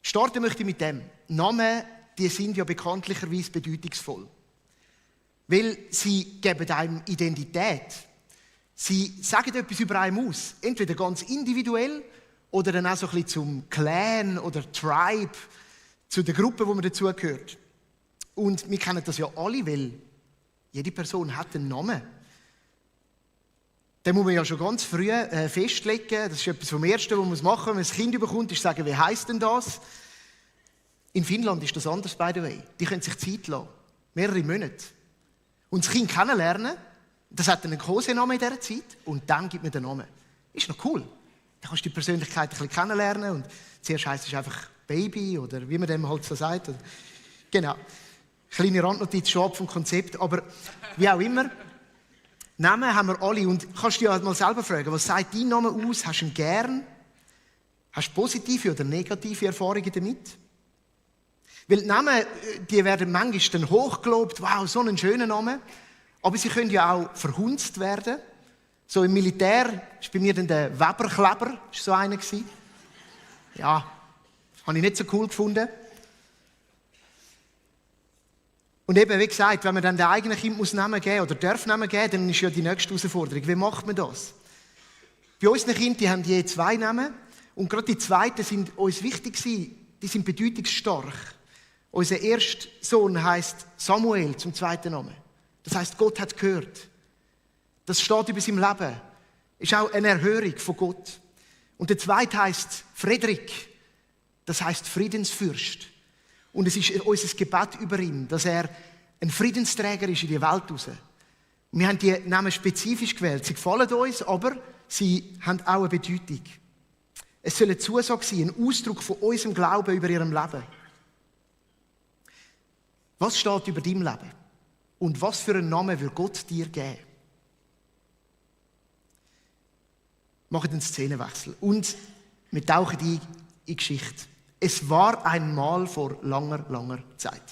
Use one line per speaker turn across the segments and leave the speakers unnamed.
Starten möchte ich mit dem. Namen, die sind ja bekanntlicherweise bedeutungsvoll. Weil sie geben einem Identität. Sie sagen etwas über einen aus. Entweder ganz individuell oder dann auch so ein bisschen zum Clan oder Tribe, zu der Gruppe, wo man dazugehört. Und wir kennen das ja alle, weil jede Person hat einen Namen. Den muss man ja schon ganz früh festlegen. Das ist etwas vom Ersten, was man machen muss, wenn man ein Kind bekommt, ist sagen, wie heisst denn das? In Finnland ist das anders, by the way. Die können sich Zeit lassen. Mehrere Monate. Und das Kind kennenlernen, das hat einen Kosenamen in dieser Zeit und dann gibt man den Namen. Ist noch cool. Dann kannst du die Persönlichkeit ein bisschen kennenlernen und zuerst heisst es einfach Baby oder wie man dem halt so sagt. Genau. Kleine Randnotiz schon ab vom Konzept, aber wie auch immer. Namen haben wir alle und kannst du dich halt mal selber fragen, was sagt dein Name aus? Hast du ihn gern? Hast du positive oder negative Erfahrungen damit? Weil die Namen, die werden manchmal dann hochgelobt, wow, so ein schöner Name. Aber sie können ja auch verhunzt werden. So im Militär war bei mir dann der Weberkleber, war so einer. Ja, habe ich nicht so cool gefunden. Und eben, wie gesagt, wenn man dann den eigenen Kind Namen geben muss oder darf Namen geben, dann ist ja die nächste Herausforderung. Wie macht man das? Bei unseren Kindern, die haben je 2 Namen. Und gerade die zweiten sind uns wichtig gewesen. Die sind bedeutungsstark. Unser erster Sohn heisst Samuel zum zweiten Namen. Das heisst, Gott hat gehört. Das steht über sein Leben. Ist auch eine Erhörung von Gott. Und der zweite heisst Frederik. Das heisst Friedensfürst. Und es ist unser Gebet über ihn, dass er ein Friedensträger ist in die Welt raus. Wir haben die Namen spezifisch gewählt. Sie gefallen uns, aber sie haben auch eine Bedeutung. Es soll eine Zusage sein, ein Ausdruck von unserem Glauben über ihrem Leben. Was steht über deinem Leben? Und was für einen Namen will Gott dir geben? Machen einen Szenenwechsel. Und wir tauchen in die Geschichte. Es war einmal vor langer, langer Zeit.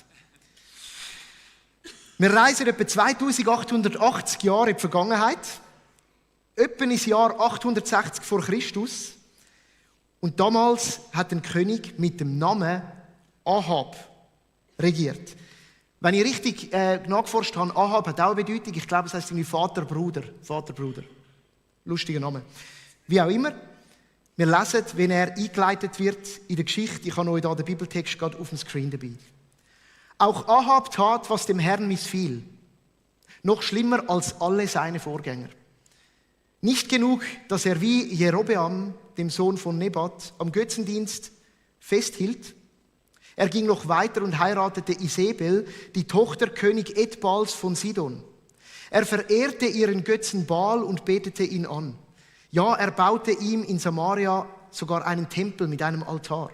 Wir reisen etwa 2880 Jahre in die Vergangenheit. Etwa ins Jahr 860 vor Christus. Und damals hat ein König mit dem Namen Ahab regiert. Wenn ich richtig nachgeforscht habe, Ahab hat auch eine Bedeutung. Ich glaube, es heisst irgendwie Vaterbruder. Vaterbruder. Lustiger Name. Wie auch immer. Wir lesen, wenn er eingeleitet wird in der Geschichte. Ich habe euch da den Bibeltext gerade auf dem Screen dabei. Auch Ahab tat, was dem Herrn missfiel. Noch schlimmer als alle seine Vorgänger. Nicht genug, dass er wie Jerobeam, dem Sohn von Nebat, am Götzendienst festhielt. Er ging noch weiter und heiratete Isabel, die Tochter König Edbals von Sidon. Er verehrte ihren Götzen Baal und betete ihn an. Ja, er baute ihm in Samaria sogar einen Tempel mit einem Altar.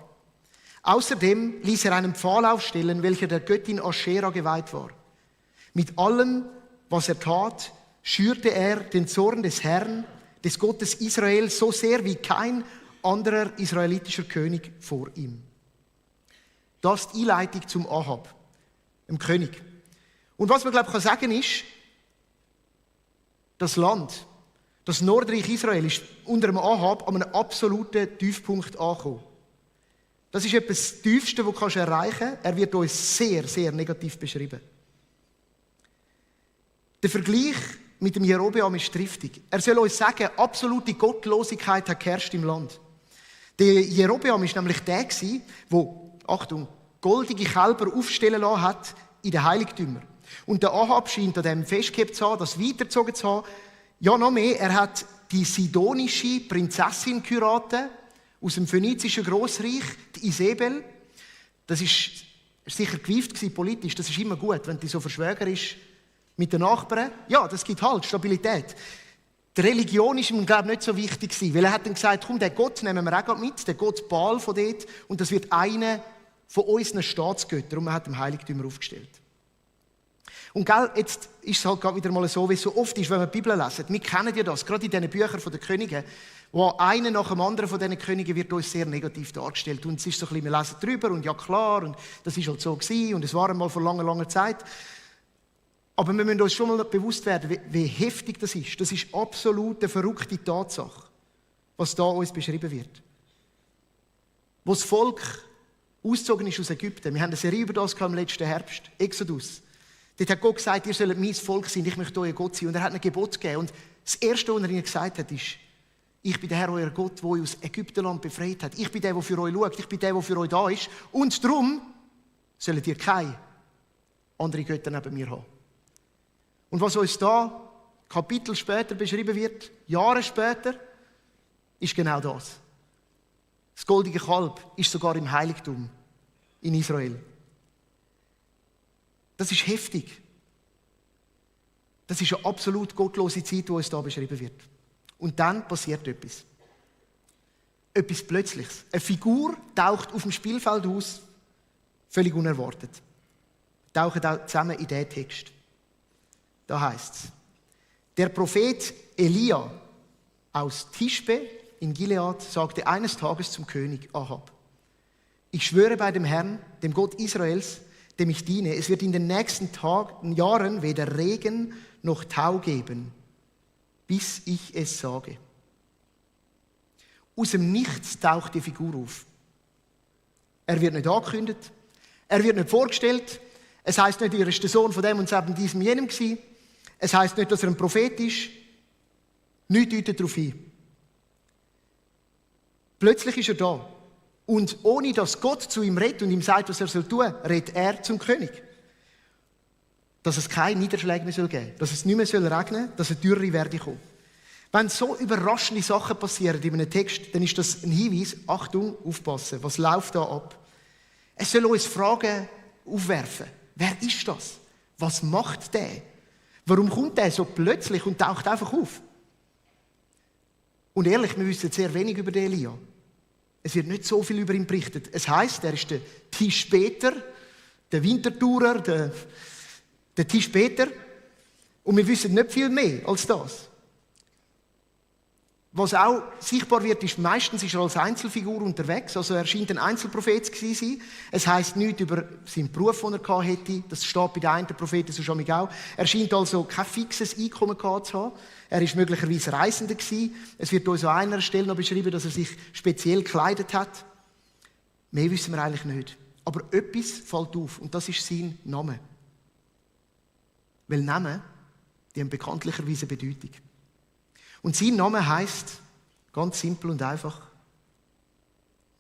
Außerdem ließ er einen Pfahl aufstellen, welcher der Göttin Aschera geweiht war. Mit allem, was er tat, schürte er den Zorn des Herrn, des Gottes Israel, so sehr wie kein anderer israelitischer König vor ihm. Das ist die Einleitung zum Ahab, dem König. Und was man, glaube ich, sagen kann, ist, das Land, das Nordreich Israel, ist unter dem Ahab an einem absoluten Tiefpunkt angekommen. Das ist etwas das Tiefste, was du erreichen kannst. Er wird uns sehr, sehr negativ beschrieben. Der Vergleich mit dem Jerobeam ist triftig. Er soll uns sagen, absolute Gottlosigkeit hat geherrscht im Land. Der Jerobeam war nämlich der, der, Achtung, goldige Kälber aufstellen lassen hat in den Heiligtümern. Und der Ahab scheint an dem festgehabt zu haben, das weitergezogen zu haben. Ja, noch mehr, er hat die sidonische Prinzessin geheiratet, aus dem phönizischen Grossreich, die Isabel. Das ist sicher gewieft gewesen, politisch. Das ist immer gut, wenn die so verschwäger ist mit den Nachbarn. Ja, das gibt halt Stabilität. Die Religion ist ihm, glaube ich, nicht so wichtig gewesen, weil er hat dann gesagt, komm, den Gott nehmen wir auch mit, den Gott Baal von dort, und das wird einer von unseren Staatsgöttern, und man hat den Heiligtümer aufgestellt. Und gell, jetzt ist es halt gerade wieder mal so, wie es so oft ist, wenn wir die Bibel lesen. Wir kennen ja das, gerade in diesen Büchern von den Königen, wo einer nach dem anderen von diesen Königen wird uns sehr negativ dargestellt. Und es ist so ein bisschen, wir lesen drüber und ja klar, und das ist halt so gewesen, und es war einmal vor langer, langer Zeit. Aber wir müssen uns schon mal bewusst werden, wie heftig das ist. Das ist absolut eine verrückte Tatsache, was da uns beschrieben wird. Wo das Volk ausgezogen ist aus Ägypten. Wir haben eine Serie über das im letzten Herbst, Exodus. Dort hat Gott gesagt, ihr sollt mein Volk sein, ich möchte euer Gott sein. Und er hat ein Gebot gegeben. Und das Erste, was er ihnen gesagt hat, ist, ich bin der Herr, euer Gott, der euch aus Ägyptenland befreit hat. Ich bin der für euch schaut. Ich bin der für euch da ist. Und darum sollt ihr keine andere Götter neben mir haben. Und was uns da Kapitel später beschrieben wird, Jahre später, ist genau das. Das goldige Kalb ist sogar im Heiligtum in Israel. Das ist heftig. Das ist eine absolut gottlose Zeit, die uns da beschrieben wird. Und dann passiert etwas. Etwas Plötzliches. Eine Figur taucht auf dem Spielfeld aus, völlig unerwartet. Wir tauchen auch zusammen in diesen Text. Da heißt es, der Prophet Elia aus Tischbe in Gilead sagte eines Tages zum König Ahab, ich schwöre bei dem Herrn, dem Gott Israels, dem ich diene, es wird in den nächsten Jahren weder Regen noch Tau geben, bis ich es sage. Aus dem Nichts taucht die Figur auf. Er wird nicht angekündigt, er wird nicht vorgestellt, es heisst nicht, er ist der Sohn von dem und diesem jenem gewesen. Es heisst nicht, dass er ein Prophet ist. Nichts deutet darauf hin. Plötzlich ist er da. Und ohne dass Gott zu ihm redet und ihm sagt, was er tun soll, redet er zum König. Dass es keine Niederschläge mehr geben soll, dass es nicht mehr regnen soll, dass eine Dürre werde kommen. Wenn so überraschende Sachen passieren in einem Text, dann ist das ein Hinweis, Achtung, aufpassen, was läuft da ab? Es soll uns Fragen aufwerfen. Wer ist das? Was macht der? Warum kommt der so plötzlich und taucht einfach auf? Und ehrlich, wir wissen sehr wenig über den Elia. Es wird nicht so viel über ihn berichtet. Es heisst, er ist der Tischbeter, der Winterthurer, der Tischbeter. Und wir wissen nicht viel mehr als das. Was auch sichtbar wird, ist, meistens ist er als Einzelfigur unterwegs. Also er scheint ein Einzelprophet zu sein. Es heisst nichts über seinen Beruf, den er hätte. Das steht bei den einen Propheten so schon auch. Er scheint also kein fixes Einkommen gehabt zu haben. Er war möglicherweise Reisender gewesen. Es wird uns an einer Stelle noch beschrieben, dass er sich speziell gekleidet hat. Mehr wissen wir eigentlich nicht. Aber etwas fällt auf und das ist sein Name. Weil Namen, die haben bekanntlicherweise Bedeutung. Und sein Name heisst, ganz simpel und einfach,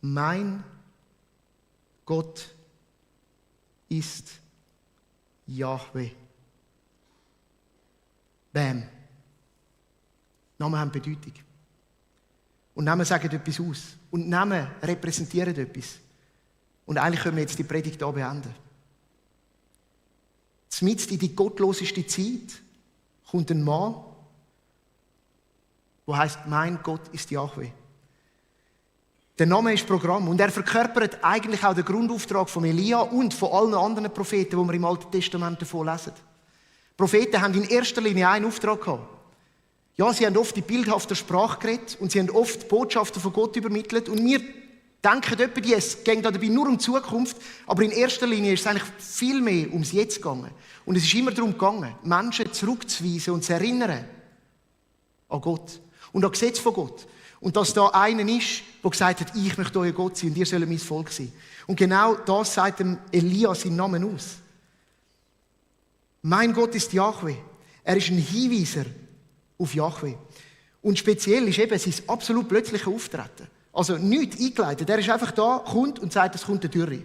mein Gott ist Jahwe. Bam. Namen haben Bedeutung. Und Namen sagen etwas aus. Und Namen repräsentieren etwas. Und eigentlich können wir jetzt die Predigt hier beenden. Mitten in die gottloseste Zeit kommt ein Mann, der heisst, mein Gott ist Jahwe. Der Name ist Programm und er verkörpert eigentlich auch den Grundauftrag von Elia und von allen anderen Propheten, die wir im Alten Testament davon lesen. Die Propheten haben in erster Linie einen Auftrag gehabt. Ja, sie haben oft in bildhafter Sprache geredet und sie haben oft Botschaften von Gott übermittelt und wir denken etwa, es ging dabei nur um die Zukunft, aber in erster Linie ist es eigentlich viel mehr ums Jetzt gegangen. Und es ist immer darum gegangen, Menschen zurückzuweisen und zu erinnern an Gott und an Gesetz von Gott. Und dass da einer ist, der gesagt hat, ich möchte euer Gott sein und ihr sollt mein Volk sein. Und genau das sagt dem Elia seinen Namen aus. Mein Gott ist Jahwe. Er ist ein Hinweiser auf Jahwe. Und speziell ist eben sein absolut plötzliches Auftreten. Also nichts eingeleitet. Er ist einfach da, kommt und sagt, es kommt eine Dürre.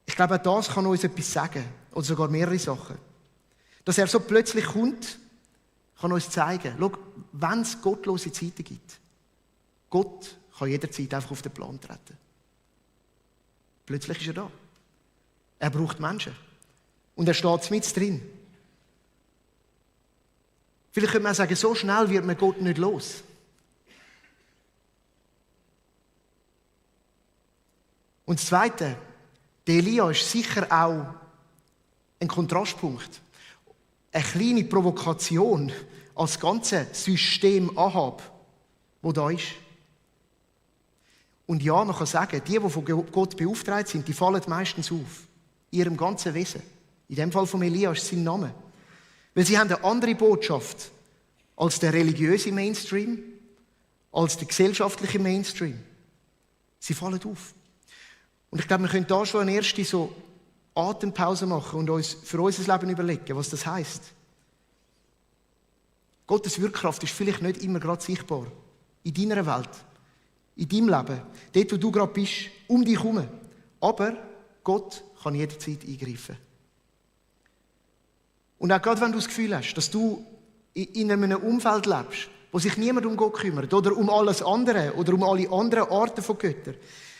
Ich glaube, auch das kann uns etwas sagen. Oder sogar mehrere Sachen. Dass er so plötzlich kommt, kann uns zeigen, schau, wenn es gottlose Zeiten gibt, Gott kann jederzeit einfach auf den Plan treten. Plötzlich ist er da. Er braucht Menschen. Und er steht mit drin. Vielleicht könnte man sagen, so schnell wird man Gott nicht los. Und das Zweite, der Elia ist sicher auch ein Kontrastpunkt. Eine kleine Provokation als ganze System Ahab, wo da ist. Und ja, man kann sagen, die von Gott beauftragt sind, die fallen meistens auf. In ihrem ganzen Wesen. In dem Fall von Elia ist sein Name. Weil sie haben eine andere Botschaft als der religiöse Mainstream, als der gesellschaftliche Mainstream. Sie fallen auf. Und ich glaube, wir können da schon eine erste so Atempause machen und uns für unser Leben überlegen, was das heisst. Gottes Wirkkraft ist vielleicht nicht immer gerade sichtbar. In deiner Welt, in deinem Leben, dort, wo du gerade bist, um dich herum. Aber Gott kann jederzeit eingreifen. Und auch gerade wenn du das Gefühl hast, dass du in einem Umfeld lebst, wo sich niemand um Gott kümmert oder um alles andere oder um alle anderen Arten von Göttern.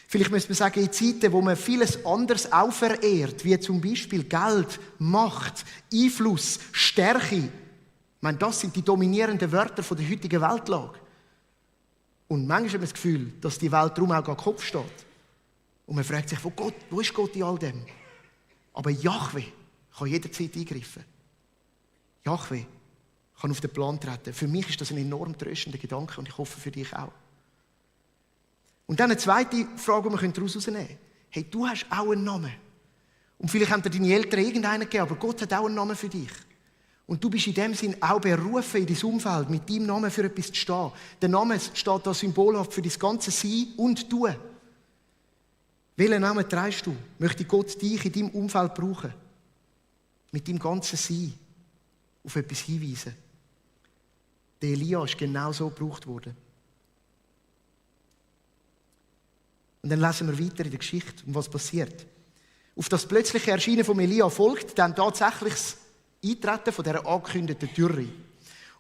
Vielleicht müsste man sagen, in Zeiten, wo man vieles anderes auch verehrt, wie zum Beispiel Geld, Macht, Einfluss, Stärke. Ich meine, das sind die dominierenden Wörter der heutigen Weltlage. Und manchmal hat man das Gefühl, dass die Welt darum auch Kopf steht. Und man fragt sich, wo ist Gott in all dem? Aber Jahwe kann jederzeit eingreifen. Jahwe kann auf den Plan treten. Für mich ist das ein enorm tröstender Gedanke und ich hoffe für dich auch. Und dann eine zweite Frage, die wir daraus herausnehmen können. Hey, du hast auch einen Namen. Und vielleicht haben dir deine Eltern irgendeinen gegeben, aber Gott hat auch einen Namen für dich. Und du bist in dem Sinn auch berufen, in dein Umfeld mit deinem Namen für etwas zu stehen. Der Name steht da symbolhaft für dein ganze Sein und Tun. Welchen Namen trägst du? Möchte Gott dich in deinem Umfeld brauchen? Mit deinem ganzen Sein auf etwas hinweisen. Der Elia ist genau so gebraucht worden. Und dann lesen wir weiter in der Geschichte, um was passiert. Auf das plötzliche Erscheinen von Elia folgt dann tatsächlich das Eintreten von dieser angekündigten Dürre.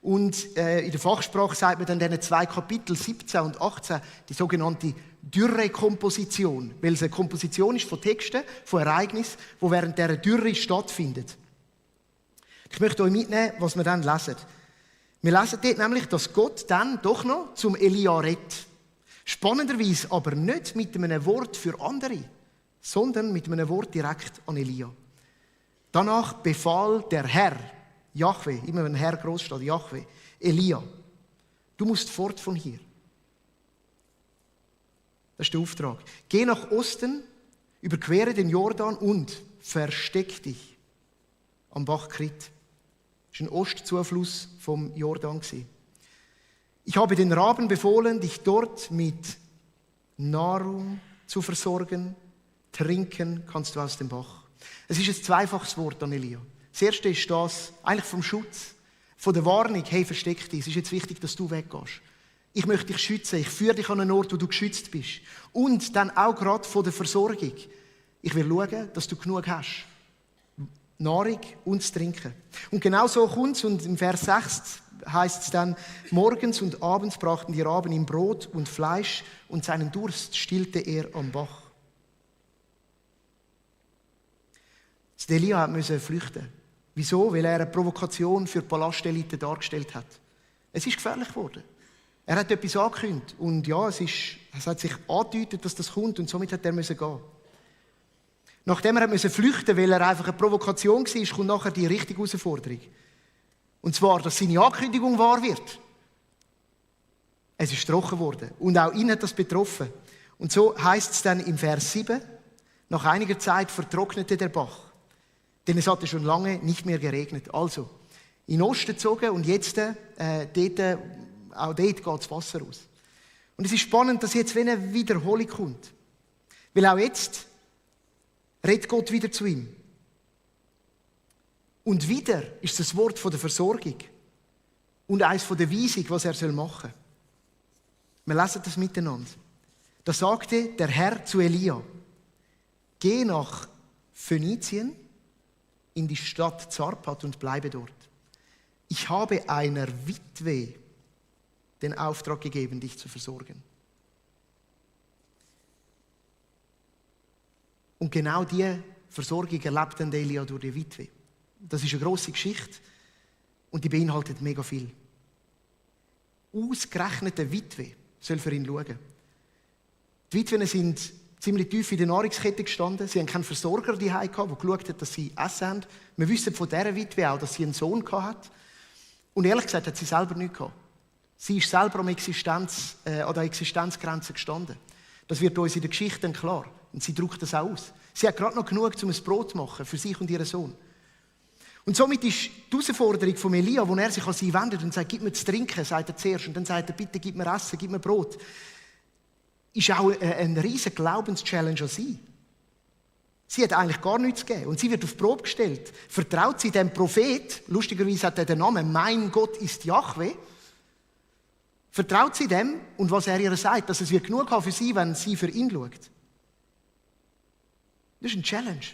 Und in der Fachsprache sagt man dann in diesen 2 Kapitel 17 und 18 die sogenannte Dürrekomposition, weil es eine Komposition ist von Texten, von Ereignissen, die während dieser Dürre stattfinden. Ich möchte euch mitnehmen, was wir dann lesen. Wir lesen dort nämlich, dass Gott dann doch noch zum Elia redet. Spannenderweise aber nicht mit einem Wort für andere, sondern mit einem Wort direkt an Elia. Danach befahl der Herr, Jahwe, immer wenn Herr groß steht, Jahwe, Elia, du musst fort von hier. Das ist der Auftrag. Geh nach Osten, überquere den Jordan und versteck dich am Bach Krit. Das war ein Ostzufluss vom Jordan. Ich habe den Raben befohlen, dich dort mit Nahrung zu versorgen. Trinken kannst du aus dem Bach. Es ist ein zweifaches Wort an Elia. Das erste ist das, eigentlich vom Schutz, von der Warnung, hey, versteck dich, es ist jetzt wichtig, dass du weggehst. Ich möchte dich schützen, ich führe dich an einen Ort, wo du geschützt bist. Und dann auch gerade von der Versorgung. Ich will schauen, dass du genug hast. Nahrung und zu trinken. Und genau so kommt es, und im Vers 6 heißt es dann, morgens und abends brachten die Raben ihm Brot und Fleisch und seinen Durst stillte er am Bach. Elia musste flüchten. Wieso? Weil er eine Provokation für die Palastelite dargestellt hat. Es ist gefährlich geworden. Er hat etwas angekündigt und ja, es hat sich angedeutet, dass das kommt und somit hat er gehen. Nachdem er flüchten musste, weil er einfach eine Provokation war, kommt nachher die richtige Herausforderung. Und zwar, dass seine Ankündigung wahr wird. Es ist trocken geworden und auch ihn hat das betroffen. Und so heißt es dann im Vers 7, nach einiger Zeit vertrocknete der Bach. Denn es hatte schon lange nicht mehr geregnet. Also, in den Osten gezogen und jetzt auch dort geht das Wasser aus. Und es ist spannend, dass jetzt eine Wiederholung kommt. Weil auch jetzt redet Gott wieder zu ihm. Und wieder ist das Wort von der Versorgung und eines von der Weisung, was er machen soll. Wir lesen das miteinander. Da sagte der Herr zu Elia, geh nach Phönizien, in die Stadt Zarpat und bleibe dort. Ich habe einer Witwe den Auftrag gegeben, dich zu versorgen. Und genau diese Versorgung erlebt dann Elia durch die Witwe. Das ist eine grosse Geschichte und die beinhaltet mega viel. Ausgerechnet eine Witwe soll für ihn schauen. Die Witwen sind ziemlich tief in der Nahrungskette gestanden. Sie haben keinen Versorger zu Hause gehabt, der geschaut hat, dass sie Essen haben. Wir wissen von dieser Witwe auch, dass sie einen Sohn hatte. Und ehrlich gesagt hat sie selber nichts gehabt. Sie ist selber an der Existenzgrenze gestanden. Das wird uns in der Geschichte dann klar. Und sie drückt das auch aus. Sie hat gerade noch genug, um ein Brot zu machen für sich und ihren Sohn. Und somit ist die Herausforderung von Elia, wo er sich an sie wendet und sagt, gib mir zu trinken, sagt er zuerst. Und dann sagt er, bitte gib mir Essen, gib mir Brot. ist auch ein riesiger Glaubenschallenge an sie. Sie hat eigentlich gar nichts gegeben und sie wird auf die Probe gestellt. Vertraut sie dem Prophet, lustigerweise hat er den Namen, mein Gott ist Jahwe. Vertraut sie dem und was er ihr sagt, dass es wird genug haben für sie, wenn sie für ihn schaut. Das ist eine Challenge.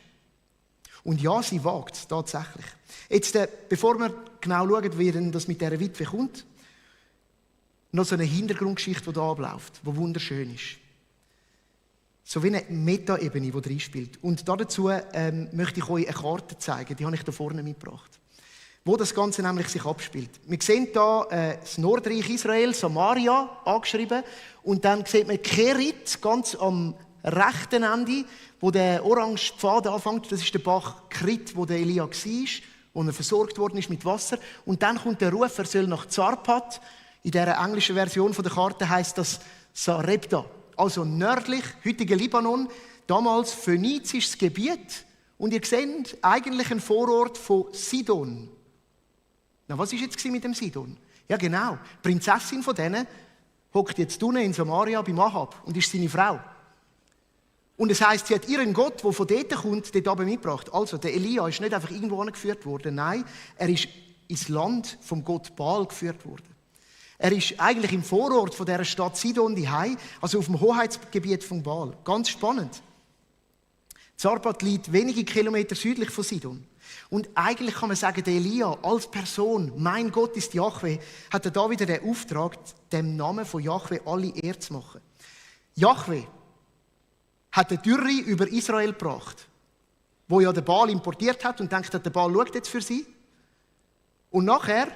Und ja, sie wagt es tatsächlich. Jetzt, bevor wir genau schauen, wie denn das mit dieser Witwe kommt, noch so eine Hintergrundgeschichte, die da abläuft, die wunderschön ist. So wie eine Meta-Ebene, die drin spielt. Und dazu möchte ich euch eine Karte zeigen, die habe ich da vorne mitgebracht. Wo das Ganze nämlich sich abspielt. Wir sehen hier das Nordreich Israel, Samaria, angeschrieben. Und dann sieht man Kerit, ganz am rechten Ende, wo der orange Pfad anfängt. Das ist der Bach Krit, wo der Elia war, wo er versorgt worden ist mit Wasser. Und dann kommt der Ruf, er soll nach Zarpat. In der englischen Version der Karte heisst das Sarepta. Also nördlich, heutige Libanon, damals phönizisches Gebiet. Und ihr seht eigentlich einen Vorort von Sidon. Na, was war jetzt mit dem Sidon? Ja, genau. Die Prinzessin von denen hockt jetzt unten in Samaria bei Ahab und ist seine Frau. Und es heisst, sie hat ihren Gott, der von dort kommt, dort oben mitgebracht. Also, der Elia ist nicht einfach irgendwo angeführt worden. Nein, er ist ins Land vom Gott Baal geführt worden. Er ist eigentlich im Vorort von dieser Stadt Sidon daheim, also auf dem Hoheitsgebiet von Baal. Ganz spannend. Zarpat liegt wenige Kilometer südlich von Sidon. Und eigentlich kann man sagen, der Elia als Person, mein Gott ist Jahwe, hat er da wieder den Auftrag, dem Namen von Jahwe alle Ehre zu machen. Jahwe hat eine Dürre über Israel gebracht, wo ja der Baal importiert hat und denkt, der Baal schaut jetzt für sie. Und nachher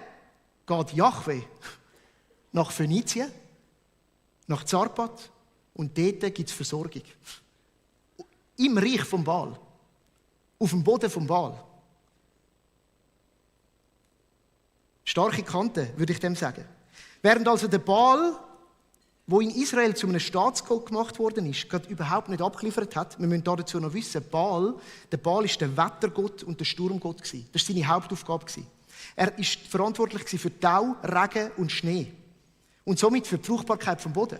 geht Jahwe nach Phönizien, nach Zarpat und dort gibt es Versorgung. Im Reich vom Baal. Auf dem Boden vom Baal. Starke Kante, würde ich dem sagen. Während also der Baal, wo in Israel zu einem Staatsgott gemacht worden ist, gerade überhaupt nicht abgeliefert hat, wir müssen dazu noch wissen, der Baal ist der Wettergott und der Sturmgott gewesen. Das war seine Hauptaufgabe gewesen. Er ist verantwortlich für Tau, Regen und Schnee. Und somit für die Fruchtbarkeit vom Boden,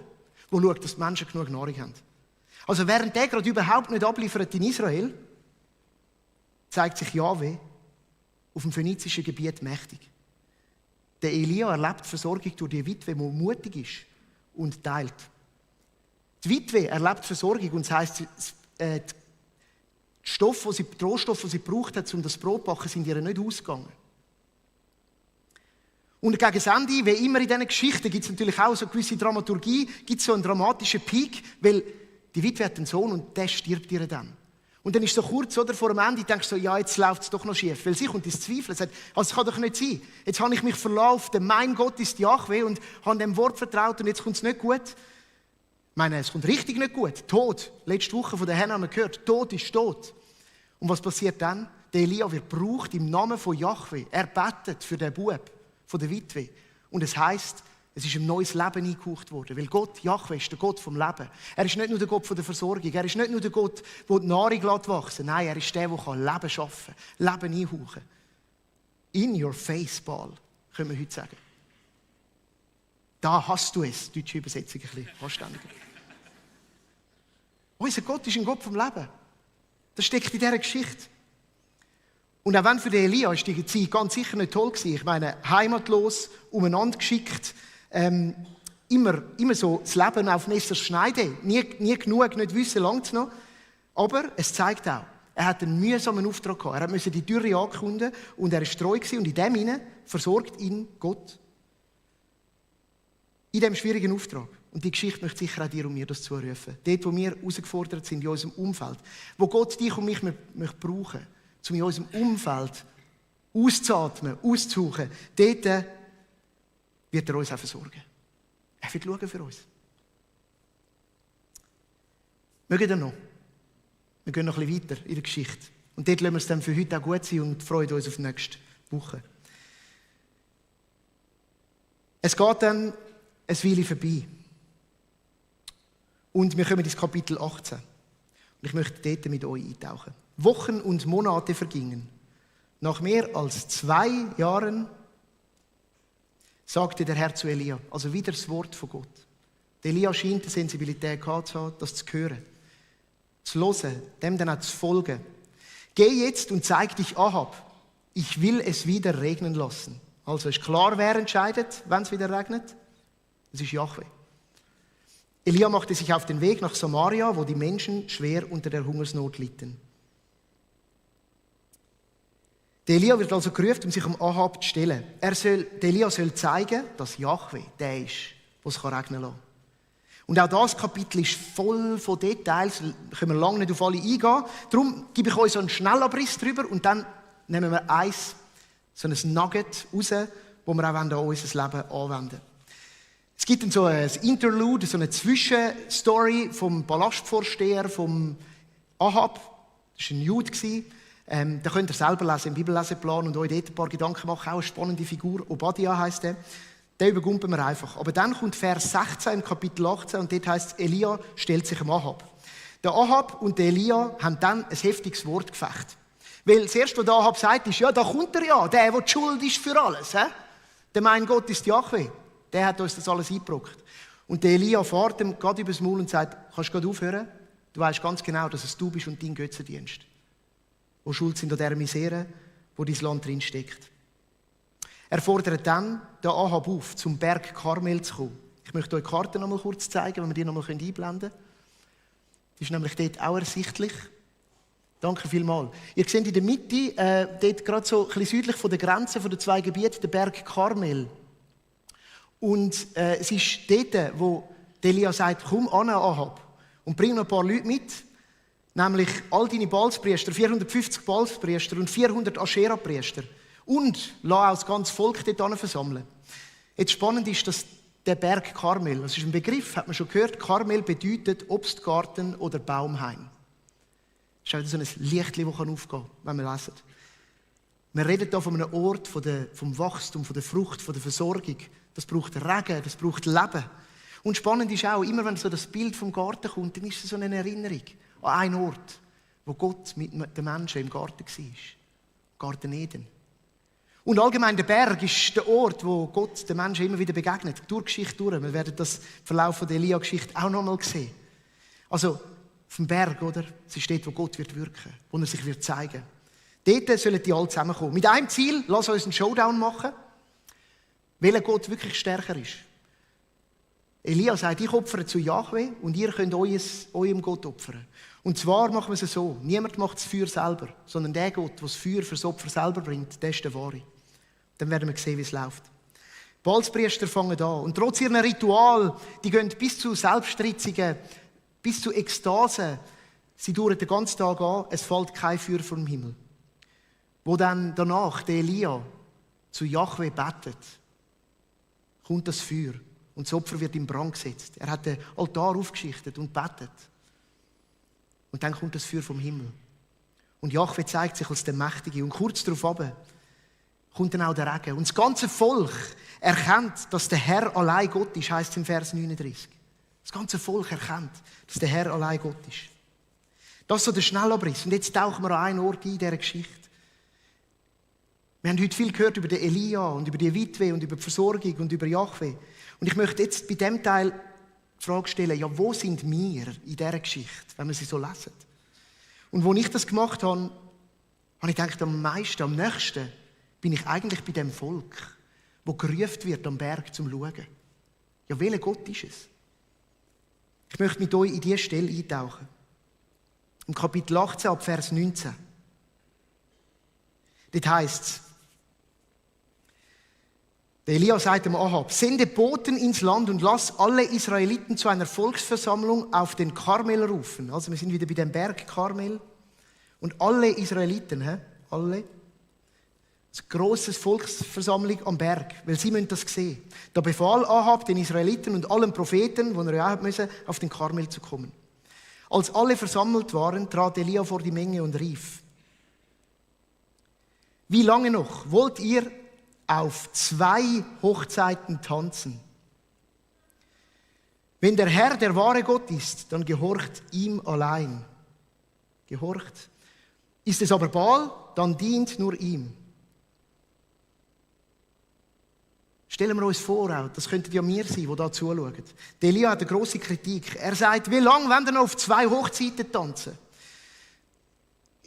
wo schaut, dass die Menschen genug Nahrung haben. Also während der gerade überhaupt nicht abliefert in Israel, zeigt sich Jahwe auf dem phönizischen Gebiet mächtig. Der Elia erlebt Versorgung durch die Witwe, die mutig ist und teilt. Die Witwe erlebt Versorgung und das heisst, die Rohstoffe, die sie gebraucht hat, um das Brot zu backen, sind ihr nicht ausgegangen. Und gegen das Ende, wie immer in diesen Geschichten, gibt es natürlich auch so eine gewisse Dramaturgie, gibt es so einen dramatischen Peak, weil die Witwe hat einen Sohn und der stirbt ihr dann. Und dann ist so kurz oder, vor dem Ende, denkst du so, ja, jetzt läuft es doch noch schief. Weil sie kommt ins Zweifeln, sagt, also es kann doch nicht sein. Jetzt habe ich mich verlaufen, mein Gott ist Jahwe und habe dem Wort vertraut und jetzt kommt es nicht gut. Ich meine, es kommt richtig nicht gut. Tod. Letzte Woche von der Herren haben wir gehört, Tod ist tot. Und was passiert dann? Der Elia wird gebraucht im Namen von Jahwe. Er betet für den Bub von der Witwe. Und es heisst, es ist ein neues Leben eingehaucht worden. Weil Gott, Jahwe, ist der Gott vom Leben. Er ist nicht nur der Gott von der Versorgung. Er ist nicht nur der Gott, der die Nahrung wachsen lässt. Nein, er ist der, der Leben schaffen kann. Leben einhauchen. In your face, Baal, können wir heute sagen. Da hast du es. Deutsche Übersetzung ein bisschen anständiger. Unser Gott ist ein Gott vom Leben. Das steckt in dieser Geschichte. Und auch wenn für den Elia ist die Zeit ganz sicher nicht toll gewesen. Ich meine, heimatlos, umeinander geschickt, immer so das Leben auf Messers Schneide. Nie genug, nicht wissen, langt noch. Aber es zeigt auch, er hat einen mühsamen Auftrag gehabt. Er musste die Dürre ankündigen und er war treu gewesen. Und in dem hinein versorgt ihn Gott. In diesem schwierigen Auftrag. Und die Geschichte möchte sicher auch dir und mir das zurufen. Dort, wo wir herausgefordert sind in unserem Umfeld. Wo Gott dich und mich möchte brauchen, um in unserem Umfeld auszuatmen, auszusuchen. Dort wird er uns auch versorgen. Er wird schauen für uns. Mögen wir noch? Wir gehen noch ein bisschen weiter in der Geschichte. Und dort lassen wir es dann für heute auch gut sein und freuen uns auf die nächste Woche. Es geht dann eine Weile vorbei. Und wir kommen ins Kapitel 18. Und ich möchte dort mit euch eintauchen. Wochen und Monate vergingen. Nach mehr als 2 Jahren sagte der Herr zu Elia, also wieder das Wort von Gott. Der Elia scheint die Sensibilität gehabt zu haben, das zu hören, zu hören, dem dann auch zu folgen. Geh jetzt und zeig dich Ahab. Ich will es wieder regnen lassen. Also ist klar, wer entscheidet, wenn es wieder regnet? Es ist Jahwe. Elia machte sich auf den Weg nach Samaria, wo die Menschen schwer unter der Hungersnot litten. Der Elia wird also gerufen, um sich um Ahab zu stellen. Der Elia soll zeigen, dass Jahwe der ist, der es regnen lassen kann. Und auch das Kapitel ist voll von Details, da können wir lange nicht auf alle eingehen. Darum gebe ich euch so einen Schnellabriss drüber und dann nehmen wir so ein Nugget raus, das wir auch an unser Leben anwenden wollen. Es gibt dann so ein Interlude, so eine Zwischenstory vom Palastvorsteher, vom Ahab. Das war ein Jude. Da könnt ihr selber lesen im Bibelleseplan und euch dort ein paar Gedanken machen. Auch eine spannende Figur. Obadiah heisst der. Den übergumpen wir einfach. Aber dann kommt Vers 16 im Kapitel 18 und dort heisst es, Elia stellt sich dem Ahab. Der Ahab und der Elia haben dann ein heftiges Wortgefecht. Weil das Erste, was der Ahab sagt, ist, ja, da kommt er ja, der die schuld ist für alles. He? Der mein Gott ist Jahwe. Der hat uns das alles eingebrockt. Und der Elia fährt ihm gerade übers Maul und sagt, kannst du gerade aufhören? Du weißt ganz genau, dass es du bist und dein Götzendienst, die schuld sind an dieser Misere, wo dein Land drin steckt. Er fordert dann den Ahab auf, zum Berg Karmel zu kommen. Ich möchte euch die Karte noch mal kurz zeigen, wenn wir die noch mal einblenden können. Die ist nämlich dort auch ersichtlich. Danke vielmals. Ihr seht in der Mitte, dort gerade so ein bisschen südlich von der Grenze der zwei Gebiete, der Berg Karmel. Und es ist dort, wo Elia sagt, komm an, Ahab, und bring noch ein paar Leute mit, nämlich all deine Balspriester, 450 Balspriester und 400 Aschera-Priester. Und lass auch das ganze Volk dort versammeln. Jetzt spannend ist, dass der Berg Karmel, das ist ein Begriff, hat man schon gehört, Karmel bedeutet Obstgarten oder Baumhain. Das ist auch so ein Lichtchen, das aufgehen kann, wenn wir lesen. Wir reden hier von einem Ort vom Wachstum, von der Frucht, von der Versorgung. Das braucht Regen, das braucht Leben. Und spannend ist auch, immer wenn so das Bild vom Garten kommt, dann ist es so eine Erinnerung an einen Ort, wo Gott mit den Menschen im Garten war. Garten Eden. Und allgemein der Berg ist der Ort, wo Gott den Menschen immer wieder begegnet. Durch die Geschichte durch. Wir werden das im Verlauf der Elia-Geschichte auch noch mal sehen. Also, auf dem Berg, oder? Es ist dort, wo Gott wird wirken, wo er sich wird zeigen. Dort sollen die alle zusammenkommen. Mit einem Ziel, lass uns einen Showdown machen, welcher Gott wirklich stärker ist. Elia sagt, ich opfere zu Jahwe und ihr könnt eurem Gott opfern. Und zwar machen wir es so, niemand macht das Feuer selber, sondern der Gott, der das Feuer für das Opfer selber bringt, der ist der Wahre. Dann werden wir sehen, wie es läuft. Die Balspriester fangen an. Und trotz ihrem Ritual, die gehen bis zu Selbstritzungen, bis zu Ekstase. Sie dauern den ganzen Tag an, es fällt kein Feuer vom Himmel. Wo dann danach der Elia zu Jahwe betet, kommt das Feuer und das Opfer wird in Brand gesetzt. Er hat den Altar aufgeschichtet und betet. Und dann kommt das Feuer vom Himmel. Und Jahwe zeigt sich als der Mächtige. Und kurz darauf kommt dann auch der Regen. Und das ganze Volk erkennt, dass der Herr allein Gott ist, heisst es im Vers 39. Das ganze Volk erkennt, dass der Herr allein Gott ist. Das ist so der Schnellabriss. Und jetzt tauchen wir an einen Ort in dieser Geschichte. Wir haben heute viel gehört über den Elia und über die Witwe und über die Versorgung und über Jahwe. Und ich möchte jetzt bei diesem Teil die Frage stellen, ja, wo sind wir in dieser Geschichte, wenn wir sie so lesen? Und als ich das gemacht habe, habe ich gedacht, am meisten, am nächsten bin ich eigentlich bei dem Volk, wo gerufen wird am Berg zum Schauen. Ja, welcher Gott ist es? Ich möchte mit euch in diese Stelle eintauchen. Im Kapitel 18 ab Vers 19. Dort heisst es, der Elia sagt dem Ahab, sende Boten ins Land und lass alle Israeliten zu einer Volksversammlung auf den Karmel rufen. Also wir sind wieder bei dem Berg Karmel. Und alle Israeliten, alle, eine grosse Volksversammlung am Berg, weil sie müssen das sehen. Da befahl Ahab den Israeliten und allen Propheten, die er ja haben müssen, auf den Karmel zu kommen. Als alle versammelt waren, trat Elia vor die Menge und rief, wie lange noch wollt ihr auf 2 Hochzeiten tanzen? Wenn der Herr der wahre Gott ist, dann gehorcht ihm allein. Gehorcht. Ist es aber Baal, dann dient nur ihm. Stellen wir uns vor, auch, das könnten ja wir sein, die da zuschauen. Der Elia hat eine grosse Kritik. Er sagt, wie lange wollen wir noch auf 2 Hochzeiten tanzen?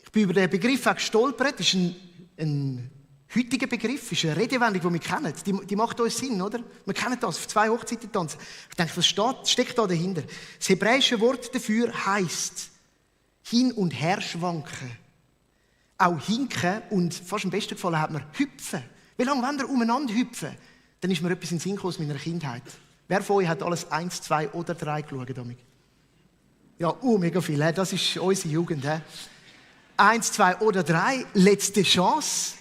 Ich bin über den Begriff auch gestolpert. Das ist ein heutiger Begriff, ist eine Redewendung, die wir kennen. Die macht uns Sinn, oder? Wir kennen das, auf 2 Hochzeiten tanzen. Ich denke, was steckt da dahinter? Das hebräische Wort dafür heisst hin und her schwanken. Auch hinken und fast im besten Fall hat man hüpfen. Wie lange wollen wir umeinander hüpfen? Dann ist mir etwas in den Sinn gekommen aus meiner Kindheit. Wer von euch hat alles 1, 2 oder 3 geschaut? Damit? Ja, mega viel. Das ist unsere Jugend. 1, 2 oder 3, letzte Chance.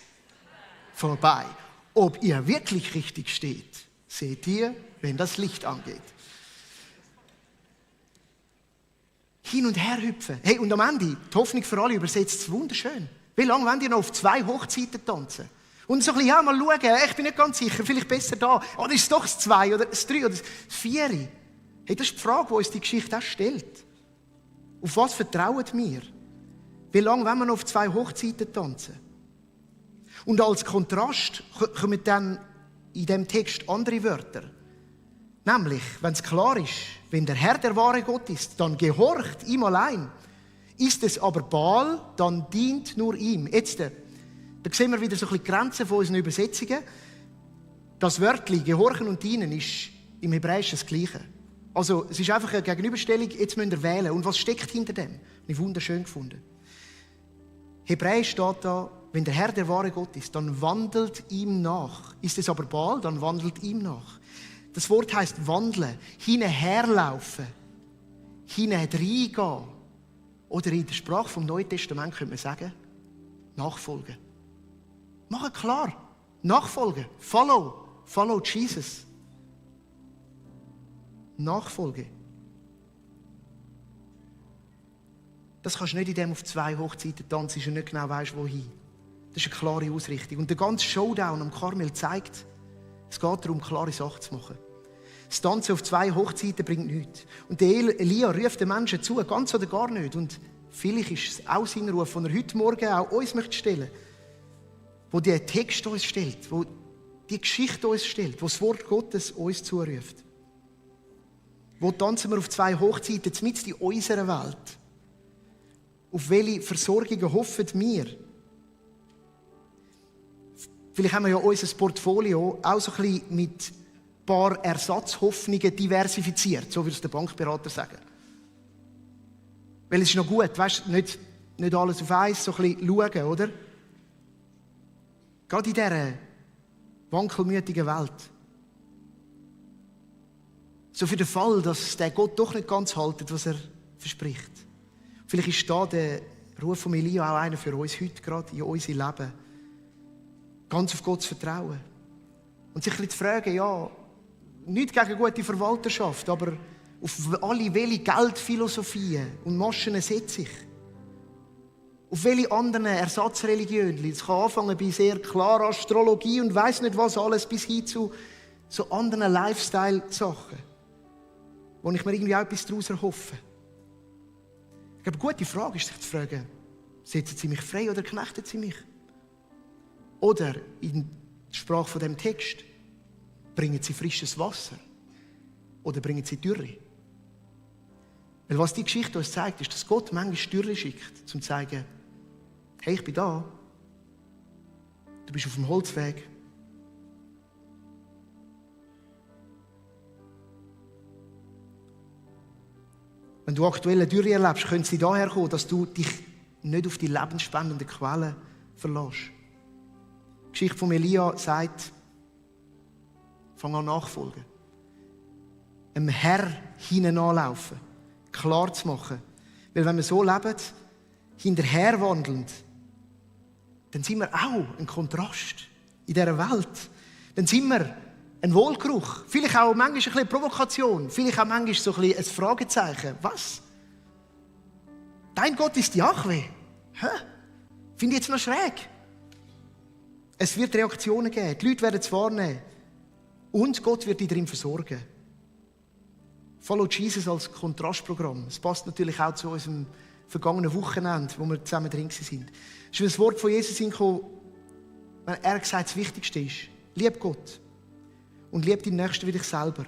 Vorbei. Ob ihr wirklich richtig steht, seht ihr, wenn das Licht angeht. Hin und her hüpfen. Hey, und am Ende, die Hoffnung für alle übersetzt es wunderschön. Wie lange wollt ihr noch auf 2 Hochzeiten tanzen? Und so ein bisschen, ja, mal schauen, ich bin nicht ganz sicher, vielleicht besser da. Oder ist es doch das 2 oder das 3 oder das 4? Hey, das ist die Frage, die uns die Geschichte auch stellt. Auf was vertrauen wir? Wie lange wollen wir noch auf 2 Hochzeiten tanzen? Und als Kontrast kommen dann in diesem Text andere Wörter. Nämlich, wenn es klar ist, wenn der Herr der wahre Gott ist, dann gehorcht ihm allein. Ist es aber Baal, dann dient nur ihm. Jetzt, da sehen wir wieder so ein bisschen die Grenzen von unseren Übersetzungen. Das Wörtchen gehorchen und dienen ist im Hebräischen das Gleiche. Also es ist einfach eine Gegenüberstellung, jetzt müsst ihr wählen. Und was steckt hinter dem? Habe ich wunderschön gefunden. Hebräisch steht da, wenn der Herr der wahre Gott ist, dann wandelt ihm nach. Ist es aber Baal, dann wandelt ihm nach. Das Wort heisst wandeln, hinherlaufen, hineingehen. Oder in der Sprache vom Neuen Testament könnte man sagen, nachfolgen. Machen klar, nachfolgen, follow Jesus. Nachfolge. Das kannst du nicht, indem du auf 2 Hochzeiten tanzen und nicht genau weißt, wohin. Das ist eine klare Ausrichtung. Und der ganze Showdown am Karmel zeigt, es geht darum, klare Sachen zu machen. Das Tanzen auf 2 Hochzeiten bringt nichts. Und der Elia ruft den Menschen zu, ganz oder gar nicht. Und vielleicht ist es auch sein Ruf, den er heute Morgen auch uns stellen möchte. Wo der Text uns stellt, wo die Geschichte uns stellt, wo das Wort Gottes uns zuruft. Wo tanzen wir auf 2 Hochzeiten, mitten in unserer Welt? Auf welche Versorgungen hoffen wir? Vielleicht haben wir ja unser Portfolio auch so ein bisschen mit ein paar Ersatzhoffnungen diversifiziert, so würde es der Bankberater sagen. Weil es ist noch gut, weißt, nicht alles auf eins, so ein bisschen schauen, oder? Gerade in dieser wankelmütigen Welt. So für den Fall, dass der Gott doch nicht ganz haltet, was er verspricht. Vielleicht ist da der Ruf von Elia auch einer für uns heute, gerade in unser Leben. Ganz auf Gott zu vertrauen. Und sich ein bisschen zu fragen, ja, nicht gegen gute Verwalterschaft, aber auf alle welche Geldphilosophien und Maschen setze ich? Auf welche anderen Ersatzreligionen? Es kann anfangen bei sehr klarer Astrologie und weiss nicht was alles, bis hin zu so anderen Lifestyle-Sachen, wo ich mir irgendwie auch etwas daraus erhoffe. Ich glaube, eine gute Frage ist, sich zu fragen, setzen sie mich frei oder knechten sie mich? Oder in der Sprache von dem Text, bringen sie frisches Wasser oder bringen sie Dürre? Weil was die Geschichte uns zeigt, ist, dass Gott manchmal Dürre schickt, um zu zeigen, hey, ich bin da. Du bist auf dem Holzweg. Wenn du aktuelle Dürre erlebst, könnte sie daher kommen, dass du dich nicht auf die lebensspendenden Quellen verlässt. Die Geschichte von Elia sagt, fang an nachfolgen. Einem Herr hinanlaufen. Klar zu machen. Weil wenn wir so leben, hinterher wandelnd, dann sind wir auch ein Kontrast in dieser Welt. Dann sind wir ein Wohlgeruch. Vielleicht auch manchmal ein bisschen Provokation. Vielleicht auch manchmal so ein bisschen ein Fragezeichen. Was? Dein Gott ist Jahwe? Hä? Finde ich jetzt noch schräg. Es wird Reaktionen geben. Die Leute werden es wahrnehmen. Und Gott wird dich darin versorgen. Follow Jesus als Kontrastprogramm. Es passt natürlich auch zu unserem vergangenen Wochenende, wo wir zusammen drin waren. Es ist ein Wort von Jesus hingekommen, wenn er gesagt hat, das Wichtigste ist, lieb Gott. und lieb deinen Nächsten wie dich selber.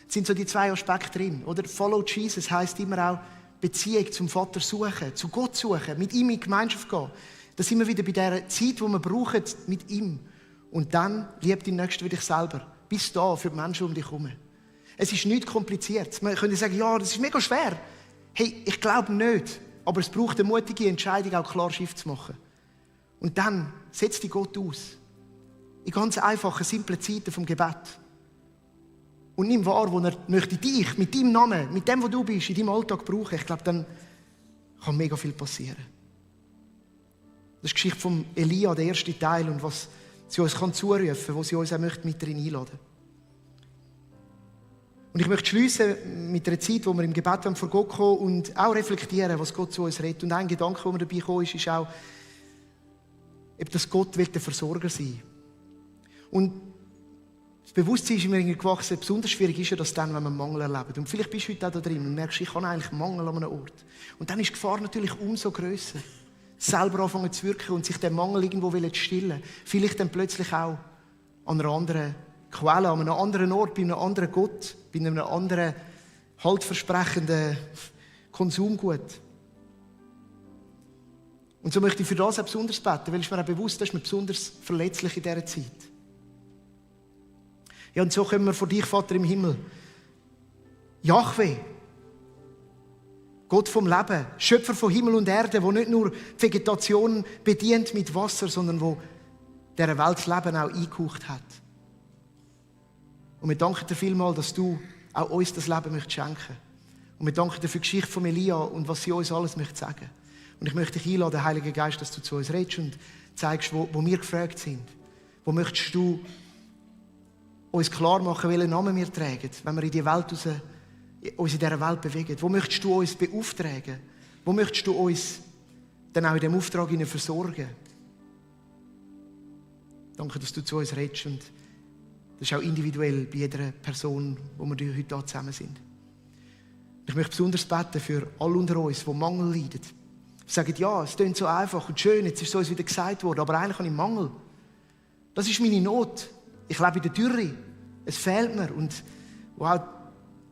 Es sind so die zwei Aspekte drin. Oder Follow Jesus heisst immer auch Beziehung zum Vater suchen, zu Gott suchen, mit ihm in Gemeinschaft gehen. Da sind wir wieder bei dieser Zeit, die wir brauchen mit ihm. Und dann lieb deinen Nächsten wie dich selber. Bist da für die Menschen um dich herum. Es ist nichts kompliziert. Man könnte sagen, ja, das ist mega schwer. Hey, ich glaube nicht. Aber es braucht eine mutige Entscheidung, auch klar Schiff zu machen. Und dann setz dich Gott aus. In ganz einfachen, simplen Zeiten vom Gebet. Und nimm wahr, wo er möchte dich mit deinem Namen, mit dem, wo du bist, in deinem Alltag brauchen. Ich glaube, dann kann mega viel passieren. Das ist die Geschichte von Elia, der erste Teil, und was sie uns zurufen kann, wo sie uns auch mit darin einladen möchte. Und ich möchte schliessen mit einer Zeit, wo wir im Gebet vor Gott kommen und auch reflektieren, was Gott zu uns redet. Und ein Gedanke, der mir dabei gekommen ist auch, dass Gott der Versorger sein will. Und das Bewusstsein ist mir irgendwie gewachsen. Besonders schwierig ist ja das dann, wenn man Mangel erlebt. Und vielleicht bist du heute auch da drin und merkst, ich habe eigentlich Mangel an einem Ort. Und dann ist die Gefahr natürlich umso grösser. Selber anfangen zu wirken und sich den Mangel irgendwo zu stillen. Vielleicht dann plötzlich auch an einer anderen Quelle, an einem anderen Ort, bei einem anderen Gott, bei einem anderen haltversprechenden Konsumgut. Und so möchte ich für das auch besonders beten, weil es mir auch bewusst ist, man besonders verletzlich in dieser Zeit. Ja, und so kommen wir vor dich, Vater im Himmel. Jahwe, Gott vom Leben, Schöpfer von Himmel und Erde, der nicht nur die Vegetation bedient mit Wasser, sondern wo dieser Welt das Leben auch eingehaucht hat. Und wir danken dir vielmals, dass du auch uns das Leben schenken möchtest. Und wir danken dir für die Geschichte von Elia und was sie uns alles möchte sagen. Und ich möchte dich einladen, Heiliger Geist, dass du zu uns redest und zeigst, wo wir gefragt sind. Wo möchtest du uns klar machen, welchen Namen wir tragen, wenn wir in die Welt raus, uns in dieser Welt bewegen? Wo möchtest du uns beauftragen? Wo möchtest du uns dann auch in diesem Auftrag versorgen? Danke, dass du zu uns redest. Und das ist auch individuell bei jeder Person, wo wir heute hier zusammen sind. Ich möchte besonders beten für alle unter uns, die Mangel leiden. Sie sagen, ja, es klingt so einfach und schön, jetzt ist es uns wieder gesagt worden, aber eigentlich habe ich Mangel. Das ist meine Not. Ich lebe in der Dürre. Es fehlt mir. Und wo auch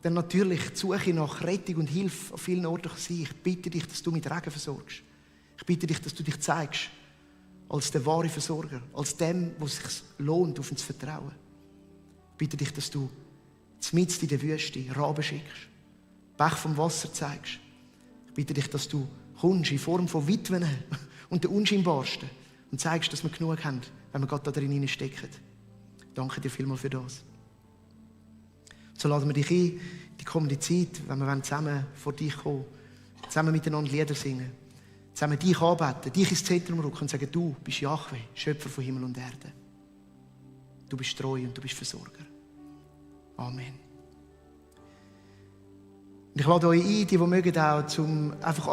dann natürlich die Suche nach Rettung und Hilfe an vielen Orten kann sein. Ich bitte dich, dass du mit Regen versorgst. Ich bitte dich, dass du dich zeigst als der wahre Versorger, als dem, wo es sich lohnt, auf uns zu vertrauen. Ich bitte dich, dass du mitten in der Wüste Raben schickst, Bech vom Wasser zeigst. Ich bitte dich, dass du kommst in Form von Witwen und den Unscheinbarsten und zeigst, dass wir genug haben, wenn wir Gott da drin stecken. Danke dir vielmals für das. So laden wir dich ein, die kommende Zeit, wenn wir zusammen vor dich kommen, zusammen miteinander Lieder singen, zusammen dich anbeten, dich ins Zentrum rücken und sagen, du bist Jahwe, Schöpfer von Himmel und Erde. Du bist treu und du bist Versorger. Amen. Und ich lade euch ein, die mögen auch, zum einfach